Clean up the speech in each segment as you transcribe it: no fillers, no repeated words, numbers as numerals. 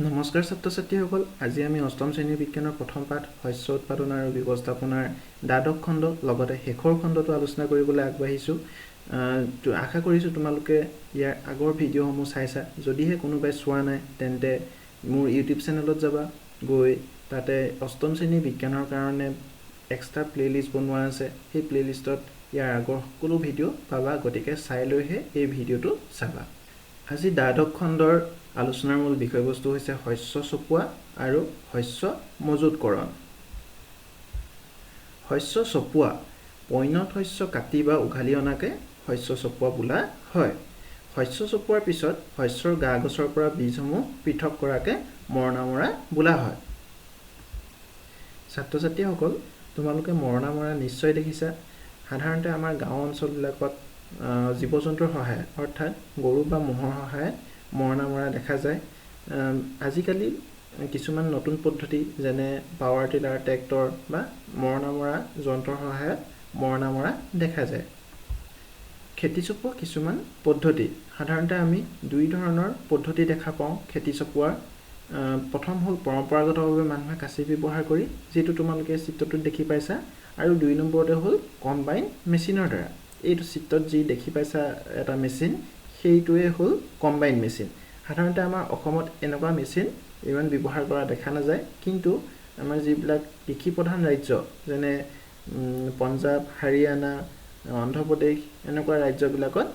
নমস্কাৰ ছাত্ৰ ছাত্ৰীসকল, আজি আমি অষ্টম শ্ৰেণীৰ বিজ্ঞানৰ প্ৰথম পাঠ শস্য উৎপাদন আৰু ব্যৱস্থাপনাৰ দ্বাদশ খণ্ড লগতে শেষৰ খণ্ডটো আলোচনা কৰিবলৈ আগবাঢ়িছোঁ। আশা কৰিছোঁ তোমালোকে ইয়াৰ আগৰ ভিডিঅ'সমূহ চাইছা। যদিহে কোনোবাই চোৱা নাই তেন্তে মোৰ ইউটিউব চেনেলত যাবা, গৈ তাতে অষ্টম শ্ৰেণীৰ বিজ্ঞানৰ কাৰণে এক্সট্ৰা প্লে'লিষ্ট বনোৱা আছে, সেই প্লে'লিষ্টত ইয়াৰ আগৰ সকলো ভিডিঅ' পাবা, গতিকে চাই লৈহে এই ভিডিঅ'টো চাবা। আজি দ্বাদশ খণ্ডৰ আলোচনাৰ মূল বিষয়বস্তু হৈছে শস্য চপোৱা আৰু শস্য মজুতকৰণ। শস্য চপোৱা পৈণত শস্য কাটি বা উঘালি অনাকে শস্য চপোৱা বোলা হয়। শস্য চপোৱাৰ পিছত শস্যৰ গা গছৰ পৰা বীজসমূহ পৃথক কৰাকে মৰণা মৰা বোলা হয়। ছাত্ৰ ছাত্ৰীসকল, তোমালোকে মৰণা মৰা নিশ্চয় দেখিছা। সাধাৰণতে আমাৰ গাঁও অঞ্চলবিলাকত জীৱ জন্তুৰ সহায়ত অৰ্থাৎ গৰু বা ম'হৰ সহায়ত মৰণা মৰা দেখা যায়। আজিকালি কিছুমান নতুন পদ্ধতি যেনে পাৱাৰ টিলাৰ, ট্ৰেক্টৰ বা মৰণা মৰা যন্ত্ৰৰ সহায়ত মৰণা মৰা দেখা যায়। খেতি চপোৱা কিছুমান পদ্ধতি, সাধাৰণতে আমি দুই ধৰণৰ পদ্ধতি দেখা পাওঁ খেতি চপোৱাৰ। প্ৰথম হ'ল পৰম্পৰাগতভাৱে মানুহে কাঁচি ব্যৱহাৰ কৰি, যিটো তোমালোকে চিত্ৰটোত দেখি পাইছা, আৰু দুই নম্বৰতে হ'ল কম্বাইন মেচিনৰ দ্বাৰা। এইটো চিত্ৰত যি দেখি পাইছা এটা মেচিন, সেইটোৱে হ'ল কম্বাইন মেচিন। সাধাৰণতে আমাৰ অসমত এনেকুৱা মেচিন ইমান ব্যৱহাৰ কৰা দেখা নাযায়, কিন্তু আমাৰ যিবিলাক কৃষি প্ৰধান ৰাজ্য যেনে পঞ্জাৱ, হাৰিয়ানা, অন্ধ্ৰপ্ৰদেশ এনেকুৱা ৰাজ্যবিলাকত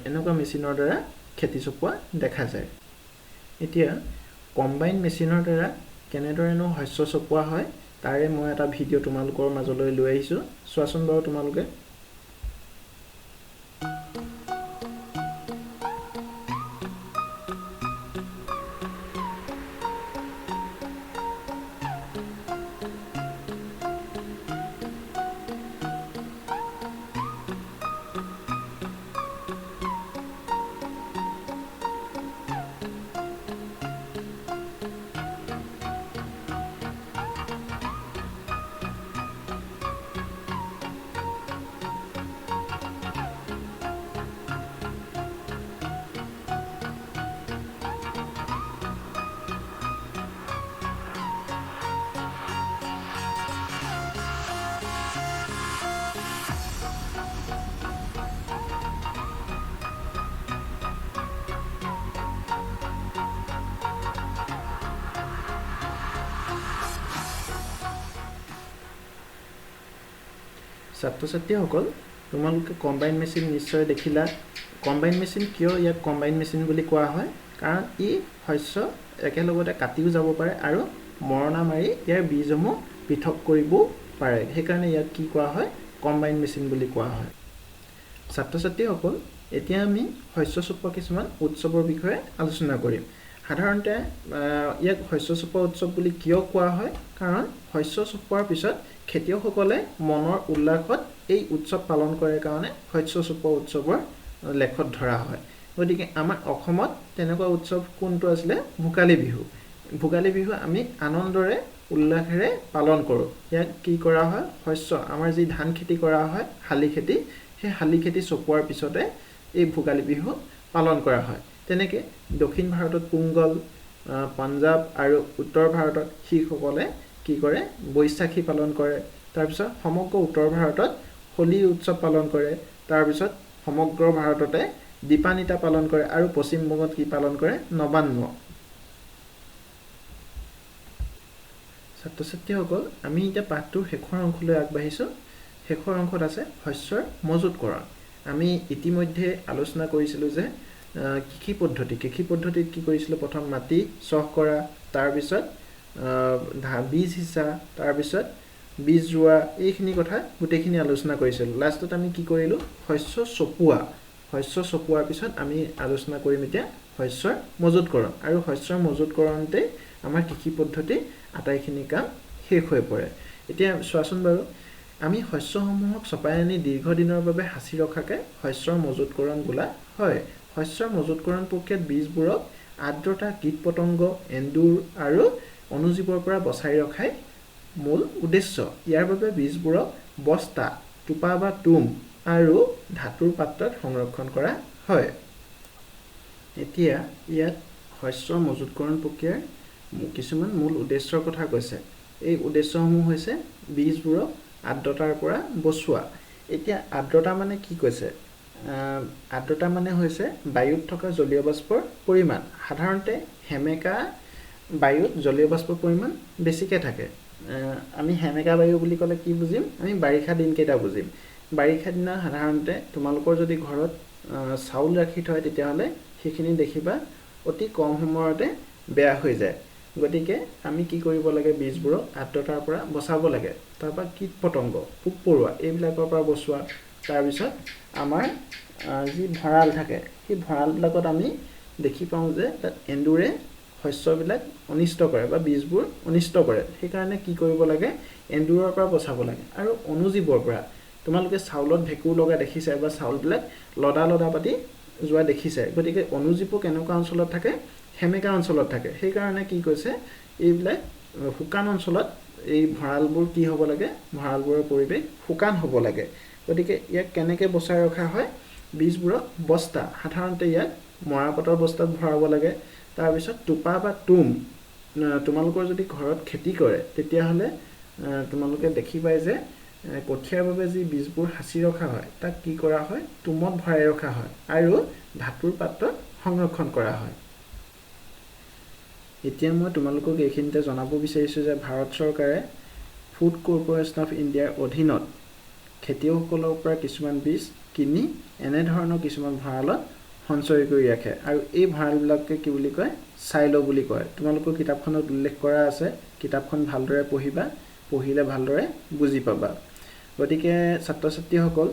এনেকুৱা মেচিনৰ দ্বাৰা খেতি চপোৱা দেখা যায়। এতিয়া কম্বাইন মেচিনৰ দ্বাৰা কেনেদৰেনো শস্য চপোৱা হয় তাৰে মই এটা ভিডিঅ' তোমালোকৰ মাজলৈ লৈ আহিছোঁ, চোৱাচোন বাৰু তোমালোকে। ছাত্ৰ ছাত্ৰীসকল, তোমালোকে কম্বাইন মেচিন নিশ্চয় দেখিলা। কম্বাইন মেচিন কিয় ইয়াক কম্বাইন মেচিন বুলি কোৱা হয়? কাৰণ ই শস্য একেলগতে কাটিও যাব পাৰে আৰু মৰণা মাৰি ইয়াৰ বীজসমূহ পৃথক কৰিবও পাৰে, সেইকাৰণে ইয়াক কি কোৱা হয়? কম্বাইন মেচিন বুলি কোৱা হয়। ছাত্ৰ ছাত্ৰীসকল, এতিয়া আমি শস্য চপোৱা কিছুমান উৎসৱৰ বিষয়ে আলোচনা কৰিম। সাধাৰণতে ইয়াক শস্য চপোৱা উৎসৱ বুলি কিয় কোৱা হয়? কাৰণ শস্য চপোৱাৰ পিছত খেতিয়কসকলে মনৰ উল্লাসত এই উৎসৱ পালন কৰে কাৰণে শস্য চপোৱা উৎসৱৰ লেখত ধৰা হয়। গতিকে আমাৰ অসমত তেনেকুৱা উৎসৱ কোনটো আছিলে? ভোগালী বিহু। ভোগালী বিহু আমি আনন্দৰে উল্লাসেৰে পালন কৰোঁ। ইয়াক কি কৰা হয়? শস্য, আমাৰ যি ধান খেতি কৰা হয়, শালি খেতি, সেই শালি খেতি চপোৱাৰ পিছতে এই ভোগালী বিহু পালন কৰা হয়। তেনেকৈ দক্ষিণ ভাৰতত পোংগল, পাঞ্জাৱ আৰু উত্তৰ ভাৰতত শিখসকলে কি কৰে? বৈশাখী পালন কৰে। তাৰপিছত সমগ্ৰ উত্তৰ ভাৰতত হোলী উৎসৱ পালন কৰে। তাৰপিছত সমগ্ৰ ভাৰততে দীপান্বিতা পালন কৰে আৰু পশ্চিমবংগত কি পালন কৰে? নবান্ন। ছাত্ৰ ছাত্ৰীসকল, আমি এতিয়া পাঠটোৰ শেষৰ অংশলৈ আগবাঢ়িছোঁ। শেষৰ অংশত আছে শস্যৰ মজুতকৰণ। আমি ইতিমধ্যে আলোচনা কৰিছিলোঁ যে কৃষি পদ্ধতি, কৃষি পদ্ধতিত কি কৰিছিলোঁ? প্ৰথম মাটি চহ কৰা, তাৰপিছত বীজ সিঁচা, তাৰপিছত বীজ ৰোৱা, এইখিনি কথা গোটেইখিনি আলোচনা কৰিছিলোঁ। লাষ্টত আমি কি কৰিলোঁ? শস্য চপোৱা। শস্য চপোৱাৰ পিছত আমি আলোচনা কৰিম এতিয়া শস্যৰ মজুতকৰণ। আৰু শস্যৰ মজুতকৰণতে আমাৰ কৃষি পদ্ধতি আটাইখিনি কাম শেষ হৈ পৰে। এতিয়া চোৱাচোন বাৰু, আমি শস্যসমূহক চপাই আনি দীৰ্ঘদিনৰ বাবে সাঁচি ৰখাকে শস্যৰ মজুতকৰণ বোলা হয়। শস্যৰ মজুতকৰণ প্ৰক্ৰিয়াত বীজবোৰক আৰ্দ্ৰতা, কীট পতংগ, এন্দুৰ আৰু অণুজীৱৰ পৰা বচাই ৰখাই মূল উদ্দেশ্য। ইয়াৰ বাবে বীজবোৰক বস্তা, টোপা বা তুম আৰু ধাতুৰ পাত্ৰত সংৰক্ষণ কৰা হয়। এতিয়া ইয়াত শস্য মজুতকৰণ প্ৰক্ৰিয়াৰ কিছুমান মূল উদ্দেশ্যৰ কথা কৈছে। এই উদ্দেশ্যসমূহ হৈছে বীজবোৰক আৰ্দ্ৰতাৰ পৰা বচোৱা। এতিয়া আৰ্দ্ৰতা মানে কি কৈছে? আৰ্দ্ৰতা মানে হৈছে বায়ুত থকা জলীয় বাষ্পৰ পৰিমাণ। সাধাৰণতে সেমেকা বায়ুত জলীয় বাষ্পৰ পৰিমাণ বেছিকৈ থাকে। আমি সেমেকা বায়ু বুলি ক'লে কি বুজিম? আমি বাৰিষা দিনকেইটা বুজিম। বাৰিষা দিনত সাধাৰণতে তোমালোকৰ যদি ঘৰত চাউল ৰাখি থয়, তেতিয়াহ'লে সেইখিনি দেখিবা অতি কম সময়তে বেয়া হৈ যায়। গতিকে আমি কি কৰিব লাগে? বীজবোৰক আৰ্দ্ৰতাৰ পৰা বচাব লাগে। তাৰপৰা কীট পতংগ, পোক পৰুৱা এইবিলাকৰ পৰা বচোৱা। তাৰপিছত আমাৰ যি ভঁৰাল থাকে, সেই ভঁৰালবিলাকত আমি দেখি পাওঁ যে তাত এন্দুৰে শস্যবিলাক অনিষ্ট কৰে বা বীজবোৰ অনিষ্ট কৰে। সেইকাৰণে কি কৰিব লাগে? এন্দুৰৰ পৰা বচাব লাগে। আৰু অণুজীৱৰ পৰা, তোমালোকে চাউলত ভেঁকুৰ লগা দেখিছা বা চাউলবিলাক লদা লদা পাতি যোৱা দেখিছে। গতিকে অণুজীৱো কেনেকুৱা অঞ্চলত থাকে? সেমেকা অঞ্চলত থাকে। সেইকাৰণে কি কৈছে? এইবিলাক শুকান অঞ্চলত এই ভঁৰালবোৰ কি হ'ব লাগে? ভঁৰালবোৰৰ পৰিৱেশ শুকান হ'ব লাগে। গতিকে ইয়াক কেনেকৈ বচাই ৰখা হয়? বীজবোৰক বস্তা, সাধাৰণতে ইয়াক মৰাপাটৰ বস্তাত ভৰাব লাগে। তাৰপিছত টোপা বা তুম, তোমালোকৰ যদি ঘৰত খেতি কৰে, তেতিয়াহ'লে তোমালোকে দেখিবাই যে কঠীয়াৰ বাবে যি বীজবোৰ সাঁচি ৰখা হয়, তাক কি কৰা হয়? তুমত ভৰাই ৰখা হয় আৰু ধাতুৰ পাত্ৰত সংৰক্ষণ কৰা হয়। এতিয়া মই তোমালোকক এইখিনিতে জনাব বিচাৰিছোঁ যে ভাৰত চৰকাৰে ফুড কৰ্পৰেশ্যন অফ ইণ্ডিয়াৰ অধীনত খেতিয়কসকলৰ পৰা কিছুমান বীজ কিনি এনেধৰণৰ কিছুমান ভঁৰালত সঞ্চয় কৰি ৰাখে, আৰু এই ভঁৰালবিলাককে কি বুলি কয়? চাইল' বুলি কয়। তোমালোকৰ কিতাপখনত উল্লেখ কৰা আছে। কিতাপখন ভালদৰে পঢ়িবা, পঢ়িলে ভালদৰে বুজি পাবা। গতিকে ছাত্ৰ ছাত্ৰীসকল,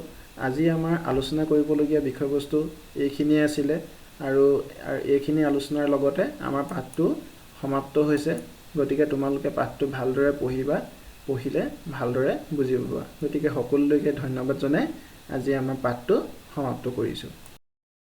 আজি আমাৰ আলোচনা কৰিবলগীয়া বিষয়বস্তু এইখিনিয়ে আছিলে, আৰু এইখিনি আলোচনাৰ লগতে আমাৰ পাঠটো সমাপ্ত হৈছে। গতিকে তোমালোকে পাঠটো ভালদৰে পঢ়িবা, পঢ়িলে ভালদৰে বুজি পাবা। গতিকে সকলোলৈকে ধন্যবাদ জনাই আজি আমাৰ পাঠটো সমাপ্ত কৰিছোঁ।